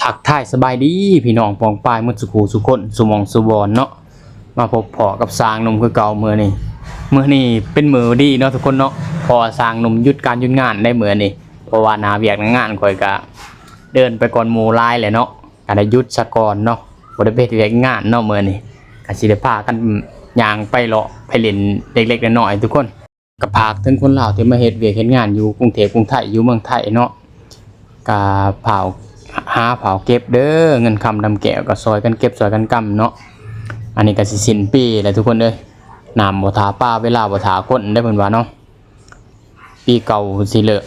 ທັກທາຍສະບາຍດີພີ່ນ້ອງປ້ອງປາຍໝົດສູ່ຄູ່ສູ່ຄົນ ສູ່ໝ່ອງສູ່ບ່ອນເນາະ. ມາພົບພໍ້ກັບຊ່າງໜຸ່ມຄືເກົ່າມື້ນີ້. ມື້ນີ້ເປັນມື້ດີເນາະທຸກຄົນເນາະ ເພາະວ່າຊ່າງໜຸ່ມຢຸດການຢຸດງານໄດ້ມື້ນີ້. ເພາະວ່າໜ້າວຽກໜ້າງານຂ້ອຍກະເດີນໄປກ່ອນໝູ່ຫຼາຍແຫຼະເນາະ ກະໄດ້ຢຸດສາກ່ອນເນາະ ບໍ່ໄດ້ໄປເຮັດວຽກງານເນາະ. ມື້ນີ້ກະຊິໄດ້ພາກັນຍ່າງໄປເລາະໄປຫຼິ້ນເລັກໆນ້ອຍໆທຸກຄົນ. ກະຝາກເຖິງຄົນລາວທີ່ມາເຮັດວຽກເຮັດງານຢູ່ກຸງເທບກຸງໄທ ຢູ່ເມືອງໄທເນາະ ກະຝາກຫາຝາກເກັບເດີ ເງິນຄຳດຳແກ້ວກະຊ່ອຍກັນເກັບຊ່ອຍກັນກຳເນາະ. ອັນນີ້ກະຊິສິ້ນປີແລ້ວທຸກຄົນເອີຍ ນ້ຳບໍ່ຖ້າປາ ເວລາບໍ່ຖ້າຄົນເດີເພິ່ນວ່າເນາະ. ປີເກົ່າຊິເລີກ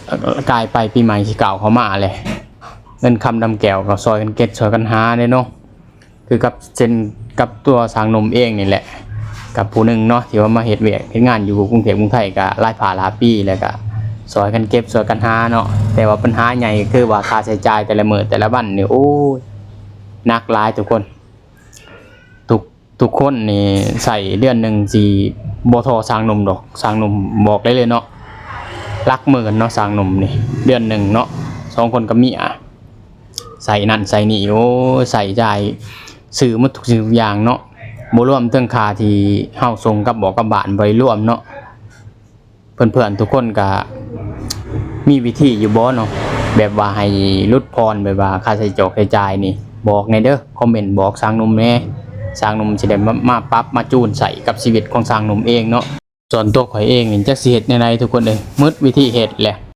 ກາຍໄປ ປີໃໝ່ຊິກ້າວເຂົ້າມາແຫຼະ ເງິນຄຳດຳແກ້ວກະຊ່ອຍກັນເກັບຊ່ອຍກັນຫາເດ້ເນາະ. ຄືກັບເຊັ່ນກັບຕົວຊ່າງໜຸ່ມເອງນີ້ແຫຼະ ກັບຜູ້ໜຶ່ງເນາະ ທີ່ວ່າມາເຮັດວຽກເຮັດງານຢູ່ກຸງເທບກຸງໄທ ກະຫຼາຍພາຫຼາຍປີ ແລ້ວກະຊ່ອຍກັນເກັບຊ່ອຍກັນຫາເນາະ. ແຕ່ວ່າບັນຫາໃຫຍ່ຄືວ່າຄ່າໃຊ້ຈ່າຍແຕ່ລະມື້ແຕ່ລະວັນນີ້ ໂອ້ຍ ໜັກຫຼາຍທຸກຄົນ. ທຸກ ທຸກຄົນນີ້ໃຊ້ເດືອນໜຶ່ງຊິບໍ່ທໍ່ຊ່າງໜຸ່ມດອກ ຊ່າງໜຸ່ມບອກໄດ້ເລີຍເນາະ ຫຼັກໝື່ນເນາະ ຊ່າງໜຸ່ມນີ້ ເດືອນໜຶ່ງເນາະ ສອງຄົນກັບເມຍ ໃຊ້ນັ້ນໃຊ້ນີ້ ໂອ້ຍ ໃຊ້ຈ່າຍ ຊື້ໝົດທຸກສິ່ງທຸກຢ່າງເນາະ ບໍ່ລວມເຖິງຄ່າທີ່ເຮົາສົ່ງກັບອອກກັບບ້ານ ບໍ່ໄດ້ລວມເນາະ. ເພື່ອນໆທຸກຄົນກະມີວິທີຢູ່ບໍ່ເນາະ ແບບວ່າໃຫ້ຫຼຸດຜ່ອນ ແບບວ່າຄ່າໃຊ້ຈ່ອກໃຊ້ຈ່າຍນີ້ ບອກແດ່ເດີ ຄອມເມັນບອກຊ່າງໜຸ່ມແດ່ ຊ່າງໜຸ່ມຊິໄດ້ມາ ມາປັບມາຈູນໃສ່ກັບຊີວິດຂອງຊ່າງໜຸ່ມເອງເນາະ. ສ່ວນຕົວຂ້ອຍເອງນີ້ ຈັກຊິເຮັດແນວໃດທຸກຄົນເອີຍ ໝົດວິທີເຮັດແຫຼະ